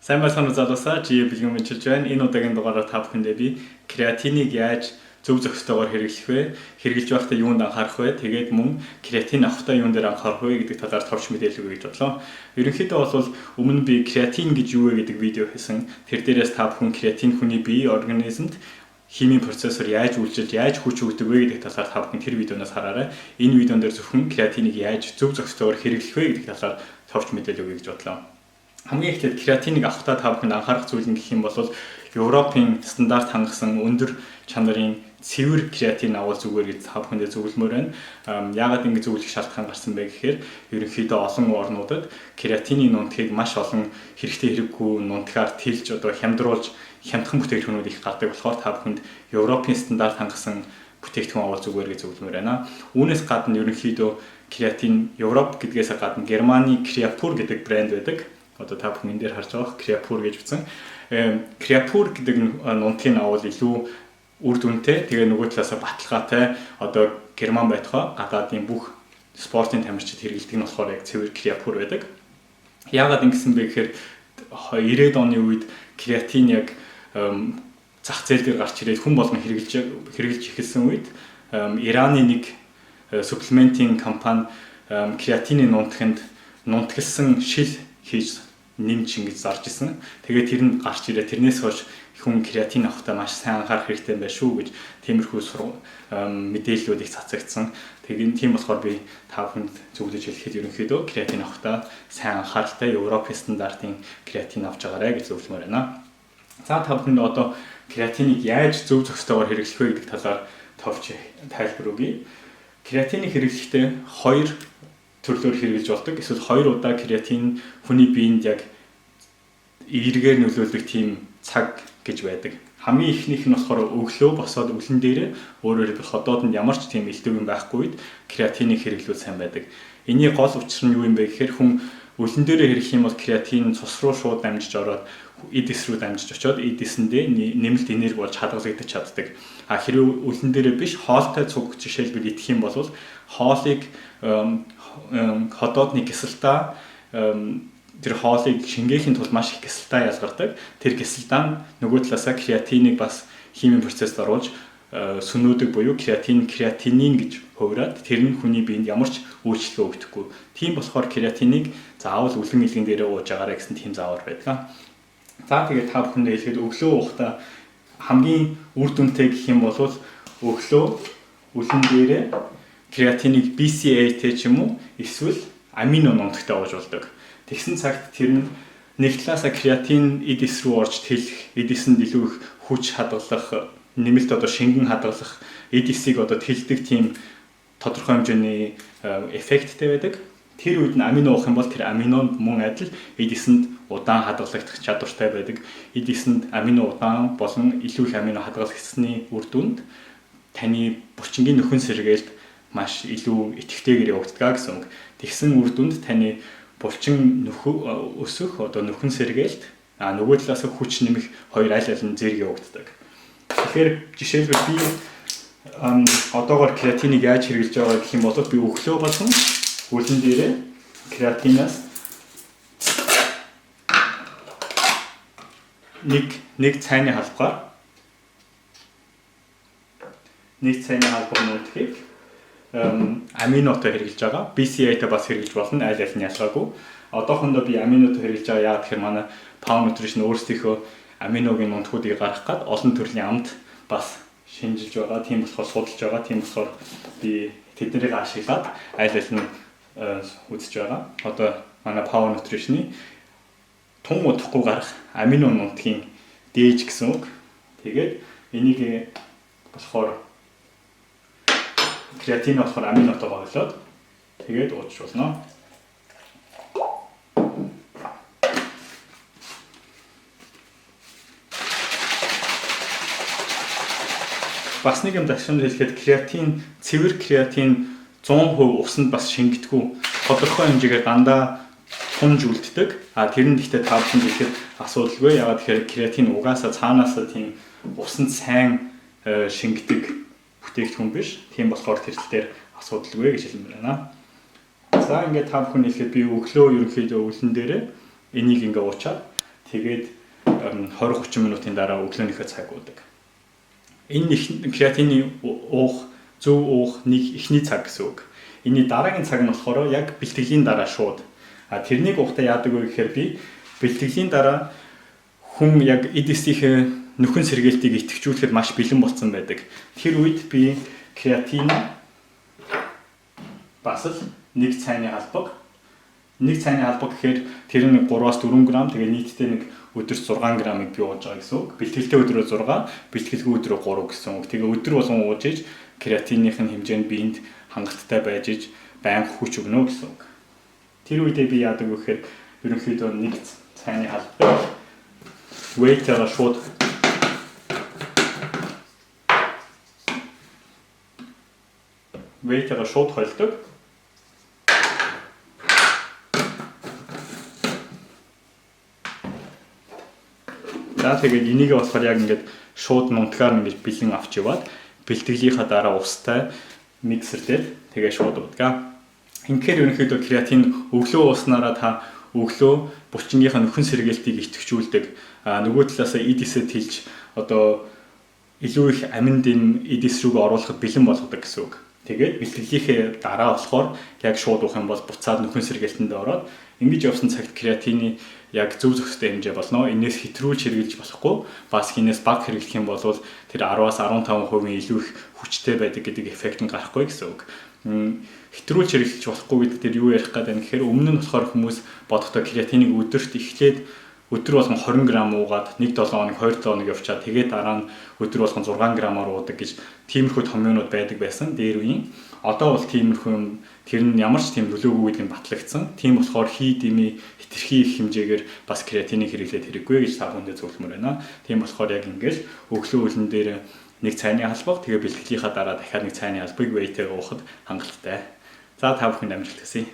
Сайн байцгаана уу залуусаа. GE бэлгэн мэдчилж байна. Энэ удаагийн дугаараар та бүхэндээ би креатиныг яаж зөв зохистойгоор хэрэглэх вэ? Хэрэглэж байхдаа юунд анхаарах вэ? Тэгээд мөн креатин авахдаа юун дээр анхаарах вэ гэдэг талаар товч мэдээлэл өгье гэж бодлоо. Ерөнхийдөө бол өмнө би креатин гэж юу вэ гэдэг видео хийсэн. Тэр дээрээс та бүхэн креатин хүний бие организмд химийн процессор яаж үйлчилж, яаж хүч өгдөг вэ гэдэг талаар та бүхэн тэр видеоноос хараарай. Энэ видеон дээр зөвхөн креатиныг яаж зөв зохистойгоор хэрэглэх вэ гэдэг талаар товч мэдээлэл өгье гэж бодлоо. Хамгийн эхлээд креатиныг авахдаа та бүхэнд анхаарах зүйл нь гэх юм бол Европын стандарт хангасан өндөр чанарын цэвэр креатин авал зүгээр гэж та бүхэндээ зөвлөмөр байна. Яагаад ингэж зөвлөх шалтгаан гарсан бэ гэхээр ерөнхийдөө олон орнуудад креатины нунтгийг маш олон хэрэгтэй хэрэггүй нунтгаар тэлж одоо хямдруулж хямдхан бүтээгдэхүүнүүд их гардаг болохоор та бүхэнд Европын стандарт хангасан бүтээгдэхүүн авал зүгээр гэж зөвлөмөр байна. Үүнээс гадна ерөнхийдөө креатин Европ гэдгээс гадна Германы Creapure гэдэг брэнд байдаг. Одоо та бүхэн энэ дээр харж байгаа Creapure гэж бичсэн. Creapure гэдэг нунтгийн авал илүү үр дүнтэй. Тэгээ нөгөө талаасаа баталгаатай одоо герман байтугай гадаадын бүх спортын тамирчид хэрэглэдэг нь болохоор яг цэвэр Creapure байдаг. Яагаад ингэсэн бэ гэхээр 90-ад оны үед креатин яг зах зээл дээр гарч ирээд хүн болгон хэрэглэж эхэлсэн үед Ираны нэг суплементийн компани креатины нунтагт нунтагласан шил хийж нэмж ингэж зарж исэн. Тэгээд тэр нь гарч ирээ. Тэрнээс хойш хүн креатин авахдаа маш сайн анхаарах хэрэгтэй юм байна шүү гэж тиймэрхүү мэдээллүүд их цацагдсан. Тэгээд тийм болохоор би та бүхэнд зөвлөж хэлэхэд ерөнхийдөө креатин авахдаа сайн анхааралтай Европын стандартын креатин авч байгаарай гэж зөвлөмөр байна. За та бүхэнд одоо креатиныг яаж зөв зохистойгоор хэрэглэх вэ гэдэг талаар товч тайлбар өгье. Креатиныг хэрэглэхдээ хоёр төрлөөр хэрэглэж болдог. Эсвэл хоёр удаа креатин хүний биед яг эергээр нөлөөлөх тийм цаг гэж байдаг. Хамгийн эхнийх нь болохоор өглөө босоод өлөн дээрээ өөрөөр хэлбэл ходоодонд ямар ч тийм элдв юм байхгүй үед креатиныг хэрэглүүл сайн байдаг. Энийн гол учир нь юу юм бэ гэхээр хүн өлөн дээрээ хэрэглэх юм бол креатин цус руу шууд дамжиж ороод эд эс рүү дамжиж очиод эд эсэндээ нэмэлт энерги болж хадгалагдаж чаддаг. А хэрвээ өлөн дээрээ биш хоолтой цуг жишээлбэл идэх юм бол хоолыг ходоодны кислотаа тэр хоолыг шингээхийн тулд маш их кислотаа ялгардаг. Тэр кислотаа нь нөгөө талаасаа креатиныг бас химийн процесст оруулж сөнөөдөг буюу креатин креатинин гэж хувираад тэр нь хүний биед ямар ч үйлчлэл өгдөхгүй. Тийм болохоор креатиныг заавал үлгэн илгэн дээрээ ууж байгаарай гэсэн тийм заавар байдаг. За тэгээд та бүхэндээ хэлэхэд өглөө уухтаа хамгийн үр дүнтэй гэх юм бол өглөө үлэн дээрээ креатиныг BCAA-тэй ч юм уу эсвэл амино нунтагтай ууж болдог. Тэгсэн цагт тэр нь нэг талаасаа креатин эд эс рүү орж тэлэх, эд эсэнд илүү их хүч хадгалах, нэмэлт одоо шингэн хадгалах, эд эсийг одоо тэлдэг тийм тодорхой хэмжээний эффекттэй байдаг. Тэр үед нь амино уух юм бол тэр аминонд мөн адил эд эсэнд удаан хадгалагдах чадвартай байдаг. Эд эсэнд амино удаан болон илүү их амино хадгалагдсаны үр дүнд таны булчингийн нөхөн сэргээлт маш илүү идэвхтэйгээр явагддаг гэсэн үг. Тэгсэн үр дүнд таны булчин нөхөн өсөх одоо нөхөн сэргээлт а нөгөө талаас хүч нэмэх хоёр аль аль нь зэрэг явагддаг. Тэгэхээр жишээлбэл би одоогоор креатиныг яаж хэрэглэж байгаа гэх юм бол би өглөө болгон үлэн дээрээ креатинаас нэг цайны халбгаар нэг цайны халбар нутгийг аминотой хэрэглэж байгаа. BCAA-тай бас хэрэглэж болно. Аль аль нь ялгаагүй. Одоохондоо би аминотой хэрэглэж байгаа. Яагаад гэхээр манай Power Nutrition өөрсдийнхөө аминогийн нунтгуудыг гаргах гад олон төрлийн амт бас шинжилж байгаа. Тийм болохоор судалж байгаа. Тийм болохоор би тэднийг ашиглаад аль аль нь үзэж байгаа. Одоо манай Power Nutrition-ы тун удахгүй гарах амино нунтгийн дээж гэсэн үг. Тэгээд энийг болохоор креатин болохоор аминотойгоо холиод тэгээд ууж болно. Бас нэг юм дашимд хэлэхэд креатин, цэвэр креатин 100% усанд бас шингэдэггүй. Тодорхой хэмжээгээр дандаа тунж үлддэг. А тэр нь гэхдээ та бүхэнд хэлэхэд асуудалгүй. Яагаад гэхээр креатин угаасаа цаанаасаа тийм усанд сайн шингэдэг бүтээгдэхүүн биш. Тийм болохоор тэр тал дээр асуудалгүй гэж хэлмээр байна. За ингээд та бүхэн хэлэхэд би өглөө ерөнхийдөө өлөн дээрээ энийг ингээ уучаад Тэгээд 20-30 минутын дараа өглөөнийхөө цайг уудаг. Энэ креатины уух, зөв уух нэг эхний цаг гэсэн үг. Энийний дараагийн цаг нь болохоор яг бэлтгэлийн дараа шууд. А тэрнийг уухтаа яадаг вэ гэхээр би бэлтгэлийн дараа хүн яг эд эсийнхээ нөхөн сэргээлтийг идэвхжүүлэхэд маш бэлэн болсон байдаг. Тэр үед би креатин бас л нэг цайны халбаг. Нэг цайны халбаг гэхээр тэр нь 3-аас 4 г, тэгээ нийтдээ нэг өдөрт 6 г-ыг би ууж байгаа гэсэн үг. Бэлтгэлтэй өдрөө 6, бэлтгэлгүй өдрөө 3 гэсэн үг. Тэгээ өдөр болгон ууж иж креатиных нь хэмжээнд биед хангалттай байж иж байнга хүч өгнө гэсэн үг. Тэр үедээ би яадаг вэ гэхээр ерөнхийдөө нэг цайны халбаг whey-тэйгээ шууд whey-тэйгээ шууд холдог. За тэгээд энийг болохоор яг ингээд шууд нунтгаар ингэж бэлэн авч яваад бэлтгэлийнхаа дараа устай миксерлээд тэгээ шууд уудаг. Инхээр ерөнхийдөө креатин өглөө ууснараа та өглөө булчингийнхаа нөхөн сэргээлтийг идэвхжүүлдэг. А нөгөө талаасаа эд эсээ тэлж одоо илүү их амин дэм эд эс рүүгээ оруулахад бэлэн болгодог гэсэн үг. Тэгээд бэлтгэлийнхээ дараа болохоор яг шууд уух юм бол буцаад нөхөн сэргээлтэнд ороод ингэж явсан цагт креатины яг зөв зохистой хэмжээ болно. Энээс хэтрүүлж хэрэглэж болохгүй. Бас хинээс бага хэрэглэх юм бол тэр 10-аас 15% илүү их хүчтэй байдаг гэдэг эффект нь гарахгүй гэсэн үг. Хэтрүүлж хэрэглэж болохгүй гэдэг дээр юу ярих гээд байна гэхээр өмнө нь болохоор хүмүүс бодохдоо креатиныг өдөрт эхлээд өдөр болгон 20 г уугаад 1 7 хоног 2 7 хоног явчаад тэгээд дараа нь өдөр болгон 6 грамаар уудаг гэж тиймэрхүү томьёонууд байдаг байсан дээр үеийн. Одоо бол тиймэрхүү юм тэр нь ямар ч тийм нөлөөгүй гэдэг нь батлагдсан. Тийм болохоор хий дэмий хэтэрхий их хэмжээгээр бас креатиныг хэрэглээд хэрэггүй гэж та бүхэндээ зөвлөмөр байна. Тийм болохоор яг ингээл өглөө үлэн дээр нэг цайны халбаг, тэгээ бэлтгэлийнхаа дараа дахиад нэг цайны халбыг whey-тэйгээ уухад хангалттай. За та бүхэнд амжилт хүсье.